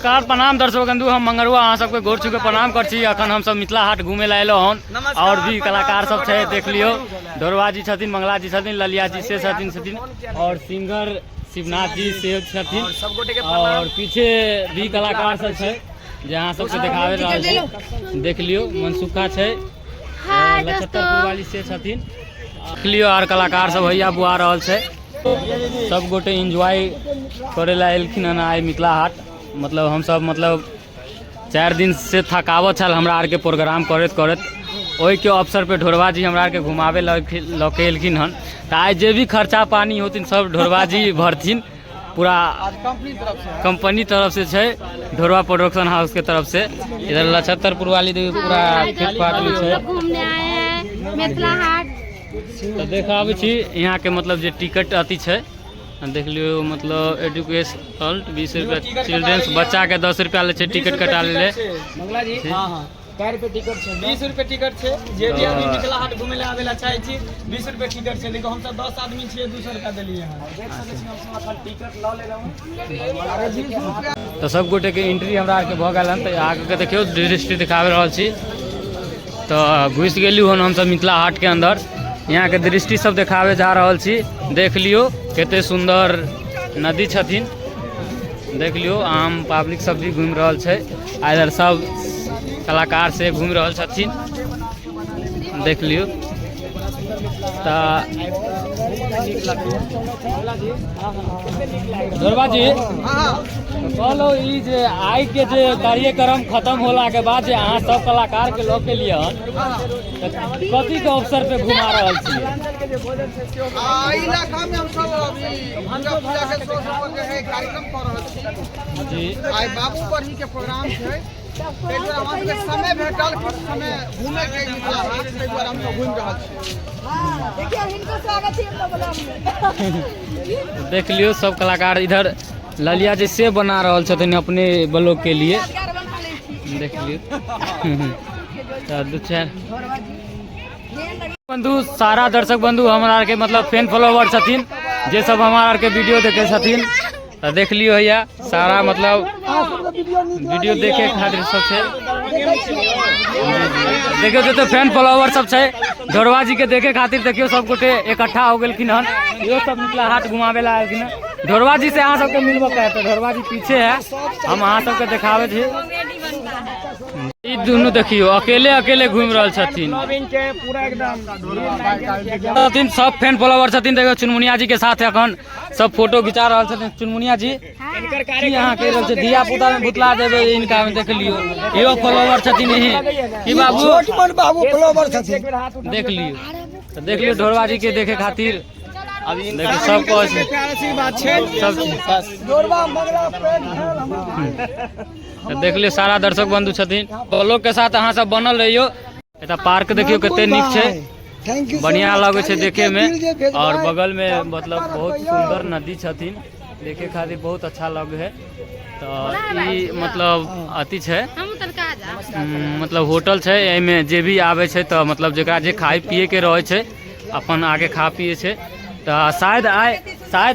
नमस्कार, प्रणाम दर्शक बंधु, हम मंगरुआ अहाँ सबके गोर छू के प्रणाम कर छी। अखन हम सब मिथिला हाट घूमे ला एलो हन और भी कलाकार सब छै, देख लियो। ढोरवा जी छथिन, मंगला जी छथिन, ललिया जी से छथिन छथिन और सिंगर शिवनाथ जी से छथिन और पीछे भी कलाकार सब छै जे अहाँ सबके देखाबे रहल छी। देख लियो, मनसुखा छै, लछत्तरपुर वाली से छथिन। देख लियो, आर कलाकार सब हैया बुआ रहल छै। सब गोटे एंजॉय करे ला एलखिन हन आइ मिथिला हाट। मतलब हमसब मतलब 4 दिन से थकावत छल हमरा आरके प्रोग्राम करैत करैत, ओहिके अवसर पे ढोरबा जी हमरा आरके घुमाबे लऽ के एलखिन हन। तऽ आइ जे भी खर्चा पानी होथिन सब ढोरबा जी भरथिन, पूरा कंपनी तरफ से छै, ढोरबा प्रोडक्शन हाउस के तरफ से। इधर लछत्तरपुर वाली देखियौ पूरा फिटफाट में छै। घूमने आए हैं मिथिला हाट। तऽ देखाबै छी यहाँके मतलब जे टिकट अथी छै, देख लियौ। मतलब एडुकेशनल 20 रुपया, चिल्ड्रेंस बच्चाके 10 रुपया लै छै टिकट कटा लै। मंगला जी, हाँ हाँ, कै रुपए टिकट छै? 20 रुपए टिकट छै। जे भी आदमी मिथिला हाट घूमे ले आवे ला चाहे छी, 20 रुपए टिकट छै। देखो, हम सब 10 आदमी छियै, 200 रुपया देलियै हन। देख सकै छी, हम सब अखन टिकट लऽ लेलहुँ। तऽ सब गोटेके एंट्री हमरा आरके भऽ गेल हन। तऽ आगूके देखियौ दृष्टि देखाबि रहल छी। तऽ घुसि गेली हन हमसब मिथिला हाटके अन्दर। यहाँके दृष्टि सब देखाबे जा रहल छी। देख लियौ कते सुन्दर नदी छथिन। देख लियौ, आम पब्लिक सब भी घूमि रहल छै आ इधर सब कलाकार से घूमि रहल छथिन। देख लियौ। तऽ ढोरबा जी, कहलहुँ ई जे आइ के जे कार्यक्रम खत्म होला के बाद जे अहाँ सब कलाकार के लऽ के लिए हन, तऽ कथी के अवसर पे घुमा रहल छी? आ इलाका में हम सब अभी दुर्गा पूजा के अवसर पर जे है कार्यक्रम कर रहल छी। आइ बाबू बरही के प्रोग्राम छै, ताहि दुआरे हमरा सबके समय भेटल किछु समय घूमे के मिथिला हाट, ताहि दुआरे हम सब घूमि रहल छी। देखियौ, हिनको स्वागत छै हमरा ब्लॉग में। देख लियौ, सब कलाकार इधर ललिया जी से बना रहल छथिन अपने ब्लॉग के लिए। यादगार बना लै छी। देख लियौ। तऽ दू चारि बंधु, सारा दर्शक बंधु हमरा आरके मतलब फैन फॉलोवर छथिन, जे सब हमरा आरके वीडियो देखे छथिन। तऽ देख लियौ, हैया सारा मतलब वीडियो देखे खातिर सब छै। देखियौ, जते फैन फॉलोवर सब छै ढोरवा जी के देखे खातिर, देखियौ सब गोटे इकट्ठा हो गेलखिन हन। इहो सब मिथिला हाट घुमाबे ला आयल हन। ढोरवा जी से अहाँ सबके मिलबो के तऽ ढोरवा जी पीछे है, हम अहाँ सबके देखाबै छी। ई दुनू देखियौ अकेले अकेले घूमि रहल छथिन। पूरा एकदम छथिन, सब फैन फॉलोवर छथिन। देखियौ, चुनमुनिया जी के साथ एखन सब फोटो घिचा रहल छथिन। चुनमुनिया जी, की अहाँ कहि रहल छी? धिया पुता में भुतला देबै इनका में। देख लियौ, इहो फॉलोवर छथिन ही की बाबू? छोट बाबू फॉलोवर छथिन। देख लियौ। तऽ देख लियौ, ढोरवा जी के देखे खातिर देखियौ सब कहै छै। बात छै। सब जोड़वा मंगला पेट खेल हमरा। तऽ देख लियौ, सारा दर्शक बंधु छथिन। ब्लॉग के साथ अहाँ सब बनल रहियौ। एतऽ पार्क देखियौ कते नीक छै। Thank you. बढ़िया लगै छै देखे में और बगल में मतलब बहुत सुंदर नदी छथिन, देखे खातिर बहुत अच्छा लगे है। तऽ ई मतलब अथी छै। हम तनका जा। मतलब होटल छै। एहिमे जे भी आबै छै तऽ मतलब जेकरा जे खाय पिए के रहै छै, अपन आगे खा पिए छै। तऽ शायद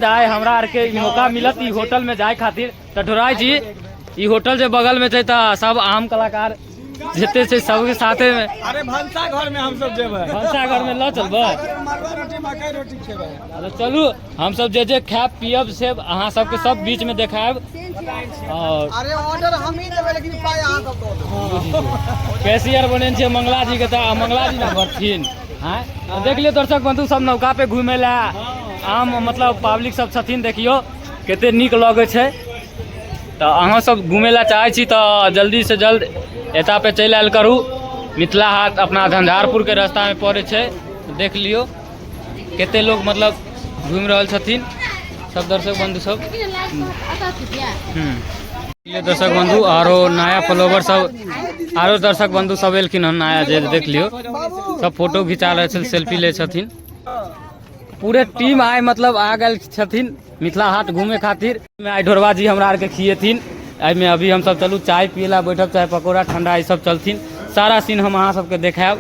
आइ हमरा आरके ई मौका मिलत ई होटल में जाय खातिर। तऽ ढोराई जी, ई होटल जे बगल में छै, तऽ सब आम कलाकार जते छै सबके साथे में अरे, भनसा घर में हम सब जेबै। भनसा घर में लऽ चलबै। मड़ुआ रोटी, मकई रोटी खेबै। अच्छा, चलू, हमसब जे जे खायब पियब से अहाँ सबके सब बीच में देखायब और अरे, ऑर्डर हम ही देबै, लेकिन पाइ अहाँ सब दऽ देबै। कैशियर बनेने छियै मंगला जी के, तऽ मंगला जी ने भरथिन। आँय, तऽ देख लियौ दर्शक बंधु, सब नौका पे घुमै लए आम मतलब पब्लिक सब छथिन। देखियौ कते नीक लगै छै। तऽ अहाँ सब घुमै लए चाहै छी तऽ जल्दी से जल्द एता पे चलि आयल करू। मिथिला हाट अपना झंझारपुर के रास्ता में पड़ै छै। देख लियौ कते लोग मतलब घुमि रहल छथिन, सब दर्शक बंधु सब। ये दर्शक बंधु, आरो नया फॉलोवर सब, आरो दर्शक बंधु सब एलखिन हन नया जे। देख लियौ, सब फोटो घिचा रहल छथिन, सेल्फी लै छथिन। पूरे टीम आइ मतलब आ गेल छथिन मिथिला हाट घूमे खातिर। आइ ढोरबा जी हमरा आरके खिएथिन एहिमे। अभी हमसब चलू चाय पिए ला बैठब, चाय पकौड़ा ठंडा ई सब चलथिन। सारा सीन हम अहाँ सबके देखायब।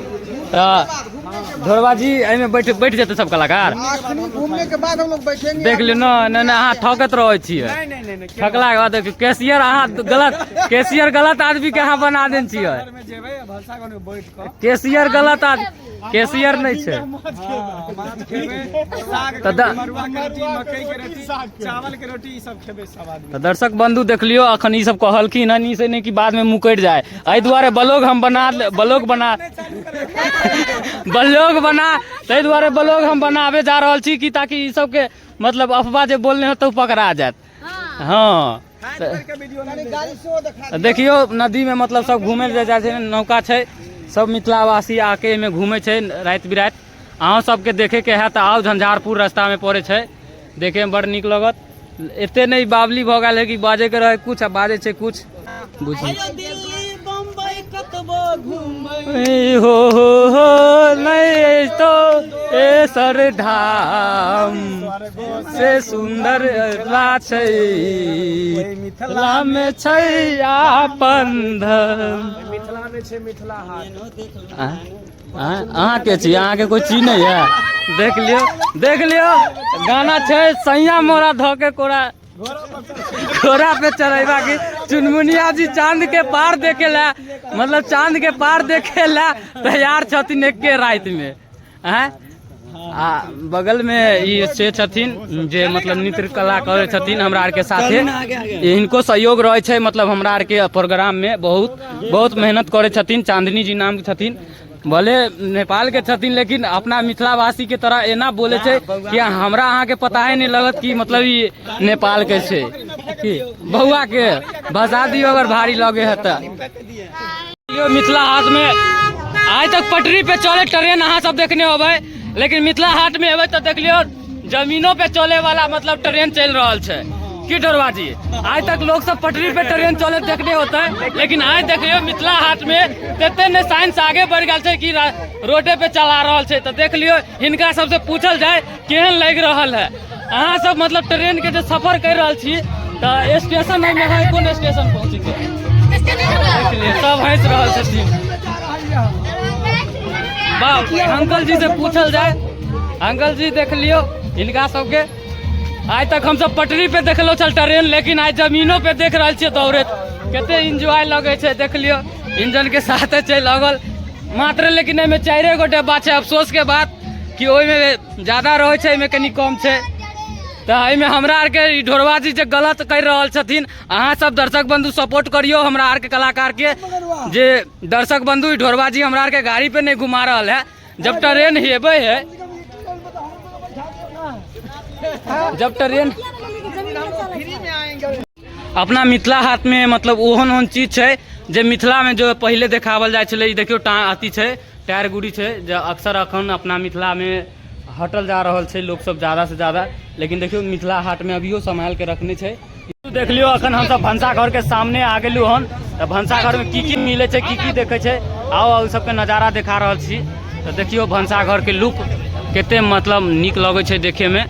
तऽ ढोरबा जी एहिमे बैठ बैठ जेतै सब कलाकार। अखनी घूमने के बाद हम लोग बैठेंगे। देख लियौ, न न न, अहाँ ठकैत रहै छियै। नहीं नहीं नहीं नहीं। ठकला के बाद देखियौ कैशियर, अहाँ गलत कैशियर, गलत आदमी के अहाँ बना देने छियै। घर में जेबै आ भनसाघर में बैठ कऽ कैशियर गलत आदमी, कैशियर नहि छै। हाँ, माछ खेबै, साग तऽ खेबै, मड़ुआ के रोटी, मकई के रोटी, चावल के रोटी, ई सब खेबै सब आदमी। तऽ दर्शक बंधु, देखलियौ, अखन ई सब कहलखिन हन, ई से नहि कि बादमे मुकरि जाय, एहि दुआरे ब्लॉग हम बना ब्लॉग बना ब्लॉग बना ताहि दुआरे ब्लॉग हम बनाबे जा रहल छी कि ताकि ई सबके मतलब अफवाह जे बोलने होत ओ पकड़ा जायत। हँ, गाड़ी सेहो देखा। देखियौ, नदीमे मतलब सब घूमे लए जाइ छै, नौका छै, सब मिथिलावासी आके एहिमे घूमै छै राति बिराति। अहूँ सबके देखैके हैत तऽ आउ, झंझारपुर रस्तामे पड़ै छै, देखैमे बड़ नीक लगत। एते नहि बावली भऽ गेल है कि बाजैके रहै कुछ आ बाजै छै कुछ, बुझू हो हो हो। नहीं तो ए सर धाम से सुन्दर ला छै, मिथिला में छै आपन धर्म। मिथिला में छै मिथिला हाट। अहाँ के छी? अहाँके कोई चीज नहीं है। देख लियौ, देख लियौ, गाना छै सैया मोरा धो के कोरा घोड़ा पे चढ़ेबा की चुनमुनिया जी चांद के पार देखे ला, मतलब चांद के पार देखे ला तैयार छथिन एके राति में। आँय, आ बगल में ई से छथिन जे मतलब नृत्य कला करै छथिन हमरा आरके साथे, हिनको सहयोग रहै छै, मतलब हमरा आरके प्रोग्राम में बहुत बहुत मेहनत करै छथिन। चांदनी जी नाम के छथिन, भले नेपाल के छथिन लेकिन अपना मिथिलावासी के तरह एना बोले छै कि हमरा अहाँके पता ही नहीं लगत कि मतलब ई नेपाल के छै। कि बौआ के भसा दियौ अगर भारी लगे है तऽ। यो मिथिला हाट में आइ तक पटरी पे चले ट्रेन अहाँ सब देखने होबै, लेकिन मिथिला हाट में एबै तऽ देखलियौ जमीनो पे चले वाला मतलब ट्रेन चलि रहल छै। की ढोरबा जी, आइ तक लोग सब पटरी पे ट्रेन चले देखने होते, लेकिन आइ देखियौ मिथिला हाट में तते ने साइंस आगे बढ़ गेल छै कि रोडे पे चला रहल छै। तऽ देख लियौ, हिनका सबसे पूछल जाय केहन लागि रहल है अहाँ सब, मतलब ट्रेन के जे सफर कर रहल छी, तऽ स्टेशन एहिमे है, कोन स्टेशन पहुँचे के? देख लियौ, सब हँसि रहल छथिन। बाप, अंकल जी से पूछल जाय। अंकल जी, देख लियौ हिनका सबके, आइ तक हमसब पटरी पे देखलो छल ट्रेन, लेकिन आइ जमीनो पे देख रहल छियै दौड़ैत, कते एंजॉय लगै छै। देख लियौ, इंजन के साथे चलि लगल मात्र, लेकिन एहिमे चारिए गो डब्बा छै। अफसोस के बात कि ओहिमे ज्यादा रहै छै, एहिमे कनि कम छै। तऽ एहिमे हमरा आरके ई ढोरबा जी जे गलत करि रहल छथिन, अहाँ सब दर्शक बंधु सपोर्ट करियौ हमरा आरके कलाकार के। जे दर्शक बंधु, ई ढोरबा जी हमरा आरके गाड़ी पे नहीं घुमा रहल है, जब ट्रेन हेबे है, जब ट्रेन अपना मिथिला हाट में मतलब ओहन ओहन चीज छै जे मिथिला में जो पहिले देखावल जाइ छलै। ई देखियौ, टा अथी छै, टायर गुड़ी छै, जे अक्सर अखन अपना मिथिला में हटल जा रहल छै लोक सब ज्यादा से ज्यादा, लेकिन देखियौ मिथिला हाट में अभियो सम्हाल के रखने छै। देख लियौ, अखन हमसब भनसा घर के सामने आ गेलु हन, तऽ भनसा घर में की की मिलै छै, की की देखै छै, आउ आउ, सबके नजारा देखा रहल छी। तऽ देखियौ भनसा घर के लुक कते मतलब नीक लगै छै देखे में।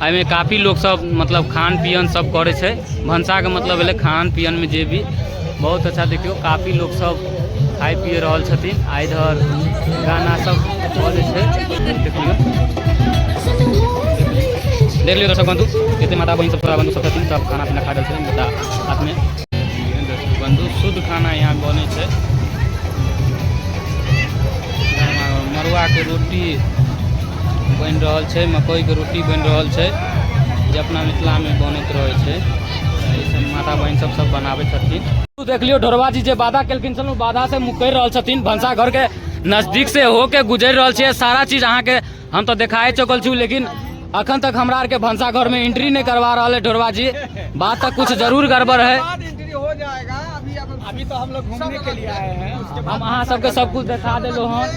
एहिमे काफी लोग सब मतलब खान पियन सब करै छै। भनसा के मतलब भेलै खान पियन में जे भी, बहुत अच्छा। देखियौ, काफी लोग सब खाइ पी रहल छथिन आ इधर गाना सब बजै छै। देखियौ, देख लियौ दर्शक बंधु, कते माता बहिन सब, बंधु सब छथिन, सब खाना पीना खा रहल छै मिथिला हाट में। दर्शक बंधु, शुद्ध खाना यहाँ बनै छै। मड़ुआ के रोटी बनि रहल छै, मकई के रोटी बनि रहल छै, जे अपना मिथिला में बनैत रहै छै। ई सब माता बहिन सब सब बनाबै छथिन। देख लियौ, ढोरबा जी जे वादा केलखिन छल, वादा से मुकरि रहल छथिन। भनसा घर के नजदीक से होके गुजरि रहल छियै, सारा चीज अहाँके हम तऽ देखाए चुकल छी, लेकिन अखन तक हमरा आरके भनसा घर में एंट्री नहीं करवा रहल है ढोरबा जी। बात तक कुछ जरूर गड़बड़ है। बाद एंट्री हो जाएगा, अभी अब अभी तो हम लोग घूमने के लिए आए हैं, उसके हम अहाँ सबके सब कुछ देखा देलहुँ हन।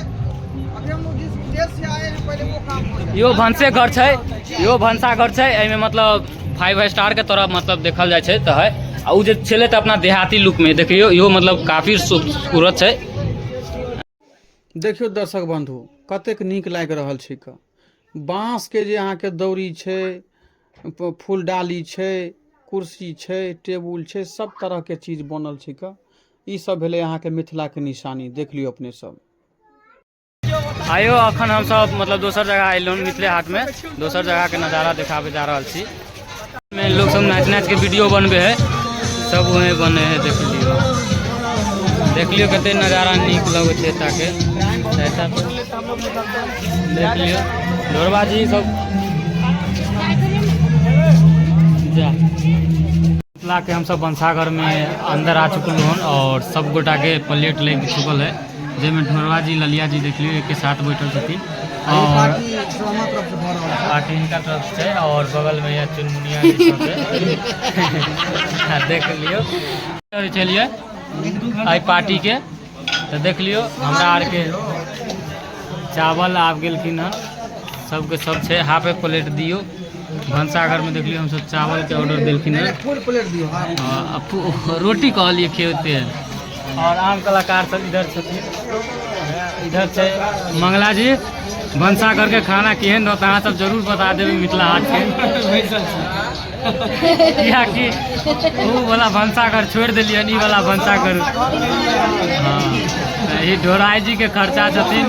अभी हम लोग जिस उद्देश्य से आए हैं, पहले वो काम हो जाए। इहो भनसे घर छै, इहो भनसा घर छै। एहिमे मतलब फाइव स्टार के तरह मतलब देखल जाइ छै तऽ है, आ उ जे छलै तऽ अपना देहाती लुक में देखियौ, इहो मतलब काफी खूबसूरत छै। देखियौ दर्शक बंधु, कतेक नीक लागि रहल छै। क बाँसके जे अहाँके दौरी छै, फूल डाली छै, कुर्सी छै, टेबुल छै, सब तरहके चीज बनल छै। क ई सब भेलै अहाँके मिथिलाके निशानी। देख लियौ अपने सब। आयो अखन हमसब मतलब दोसर जगह अयलहुँ मिथिले हाटमे, दोसर जगहके नजारा देखाबे जा रहल छी। में लोग सब नाच नाच के वीडियो बनबे है, सब वहीं बने है। देख लियो, देख लियो कते नजारा नीक लगै छै एतऽके। ऐसा देख लियो ढोरबा जी सब जा। मिथिला के हमसब भनसाघर में अंदर आ चुकल हन और सब गोटा के प्लेट लागि चुकल है, जाहिमे ढोरबा जी ललिया जी देख लियो एक के साथ बैठल छथिन और पार्टी हिनका तरफ से और बगल में यह चुनमुनिया जी सब है। देख लियो चलिए एहि पार्टी के तो देख लियो हमरा आरके चावल आबि गेलखिन हन, सबके सब छै। हाफे प्लेट दियौ। भनसाघर में देख लियो हमसब चावल के ऑर्डर देलखिन हन। फुल प्लेट दियौ। हाँ, रोटी कहलिए खेते हैं। और आम कलाकार सब इधर छथिन, इधर छै मंगला जी। भनसाघर के खाना केहन रहत अहाँ सब जरूर बता देबै मिथिला हाट के, कियाकि ओ वाला भनसाघर छोड़ि देलियै, ई वाला भनसाघर। हाँ, ई ढोराई जी के खर्चा छथिन।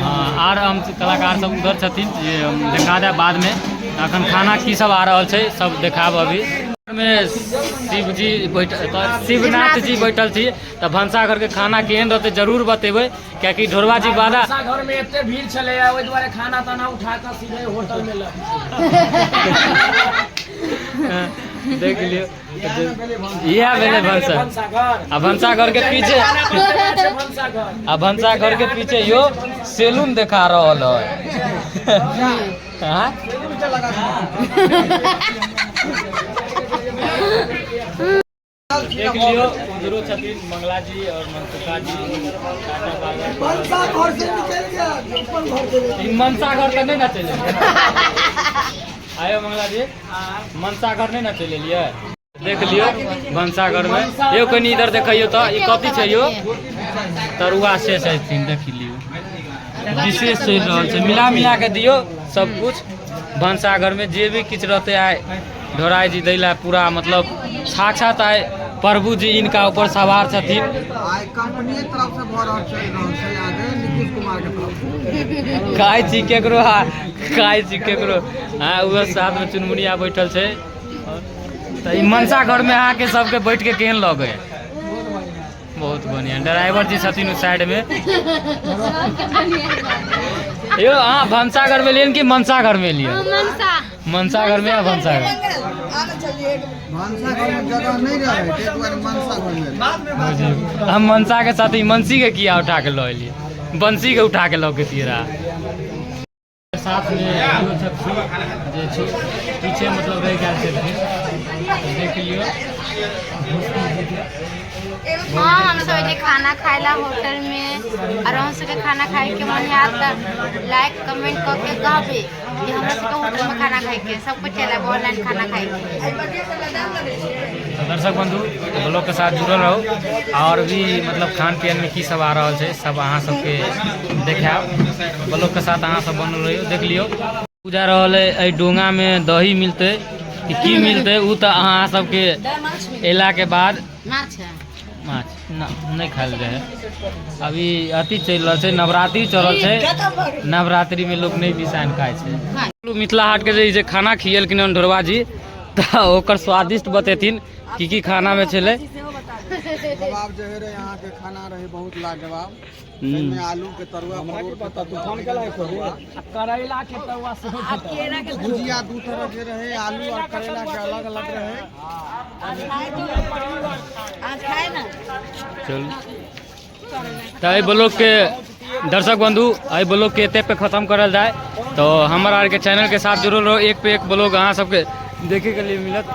हाँ, आर हम कलाकार सब उधर छथिन जे हम देखा देब बादमे। अखन खाना की सब आ रहल छै सब देखाब। अभी में शिव जी बैठ, शिवनाथ जी बैठल छी, तऽ भनसाघर के खाना केहन रहतै जरूर बतेबै, कियाकि ढोरबा जी वादा। भनसाघर में एते भीड़ छलैया, ओहि दुआरे खाना ताना उठा कऽ सीधे होटल में लऽ देख लियौ, इएह भेलै भनसा भनसाघर। आ भनसाघर के पीछे भनसाघर आ भनसाघर के पीछे यो सैलून देखा रहल है। हाँ? देख लियो उधरो छथिन मंगला जी और मनसुखा जी। मनसा घर से निकल गया, अपन घर से। ई मनसा घर तऽ नहि ने चलि आयो मंगला जी? मनसा घर नहि ने चलि एलियै? देख लियो भनसा घर में यो कनि इधर देखियो तऽ ई कथी छै यो? तरुआ से छथिन। देख लियो विशेष चलि रहल छै, मिला मिला के दियौ सब कुछ। भनसाघर में जे भी किछु रहतै आइ ढोराई जी दै ला पूरा, मतलब साक्षात आइ प्रभु जी इनका ऊपर सवार छथिन। आइ कंपनी तरफ से भऽ रहल चलि रहल छै अहाँके नीतीश कुमार के तरफ से। खाइ छी केकरो, खाइ छी केकरो। हाँ, उहो साथ में चुनमुनिया बैठल छै। तऽ ई मनसा घर में अहाँके सबके बैठ के केहन लगै? बहुत बढ़िया। ड्राइवर जी छथिन ओ साइड में। यौ अहाँ भनसाघर में लियन कि मनसा घर में लियन? मनसा। मनसा घर में या भनसाघर? भनसा घर में जगह नहीं रहे, ताहि दुआरे मनसा घर में। हम मनसा के साथ ई मनसी के किया उठा के लऽ एलियै? बंसी के उठा के लऽ के तियरा साथ में इहो छथिन जे पीछे मतलब रहि गेल छथिन। देख लियौ। हाँ, हम सब एजे खाना खाइला होटल में और हम सबके खाना खाए के मन याद त लाइक कमेंट क के कहबे कि हमरा सबके होटल में खाना खाए के सब कुछ चला ऑनलाइन खाना खाए के। तो दर्शक बंधु, ब्लॉग के साथ जुड़ल रहू और भी मतलब खान पियन में की सब आ रहल छै सब अहाँ सबके देखायब। ब्लॉग के साथ अहाँ सब बनल रहियौ। देख लियौ पूजा रहल है, एहि डोंगा में दही मिलतै कि की मिलतै ओ तऽ अहाँ सबके अयला के बाद। माछ है? माछ नहि खायल रहै। अभी अथी चलि रहल छै, नवरात्रि चलल छै, नवरात्रि में लोग नहि बिसाइन खाइ छै। मिथिला हाट के जे ई जे खाना खियेलखिन हन ढोरबा जी, तऽ ओकर स्वादिष्ट बतेथिन की की खाना में छलै। कबाब जे है रहे अहाँके खाना रहे बहुत लाजवाब। एहिमे आलू के तरुआ, परोड़ के तरुआ, करैला के तरुआ सेहो भेटल। भुजिया दू तरह के रहे, आलू और करेला के अलग अलग रहे। चलू तऽ एहि ब्लॉग के दर्शक बंधु, एहि ब्लॉग के एते पे खत्म करल जाय। तो हमर आरके चैनल के साथ जुड़ल रहो, एक पे एक ब्लॉग अहाँ सबके देखे के लिए मिलत।